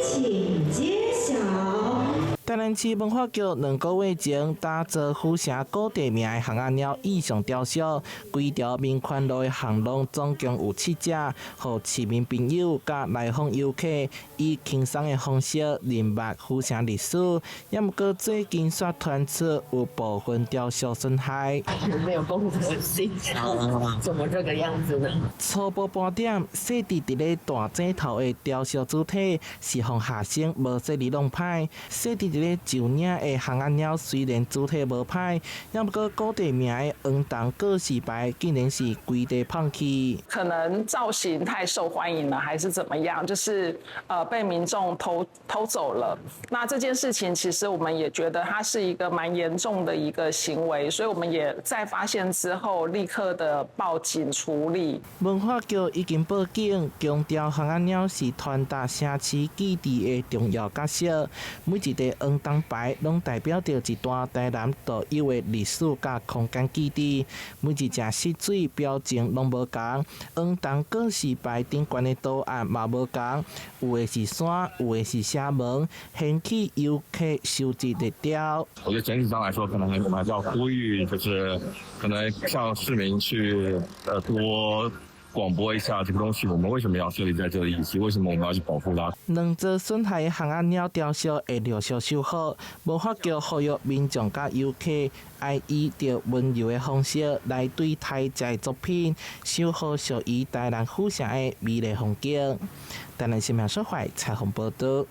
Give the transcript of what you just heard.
請揭曉。台南市文化局2個月前打造府城古地名的紘仔貓意象雕塑，規條民權路的巷弄總共有七隻，予市民朋友佮來訪遊客以輕鬆的方式認捌府城歷史。也毋過最近煞傳出有部分雕塑損害。沒有公德心，怎麼這個樣子呢？初步盤點，設置佇咧大井頭的雕塑主體是予學生無細膩弄歹，設置佇咧石嶺的紘仔貓雖然主體無歹，也毋過古地名的黃銅告示牌竟然是規塊膨去。可能造型太受歡迎了，還是怎麼樣？就是被民眾偷走了。那這件事情其實我們也覺得它是一個蠻嚴重的一個行為，所以我們也在發現之後立刻的報警處理。文化局已經報警，強調紘仔貓是傳達城市記憶的重要角色。每一塊黃銅牌攏代表著一段台南獨有的歷史佮空間記憶。每一隻色水表情攏無仝，黃銅告示牌頂懸的圖案嘛無仝，有的是山，有的是城門，掀起遊客收集熱潮。我覺得整體上來說，可能我們還是要呼籲，就是可能向市民去多廣播一下這個東西，我們為什麼要設立在這裡，以及為什麼我們要去保護它。兩座損害的紘仔貓雕塑會陸續修好，文化局呼籲民眾佮遊客愛以著溫柔的方式來對待這个作品，守護屬於台南府城的美麗風景。台南新聞小懷採訪報導。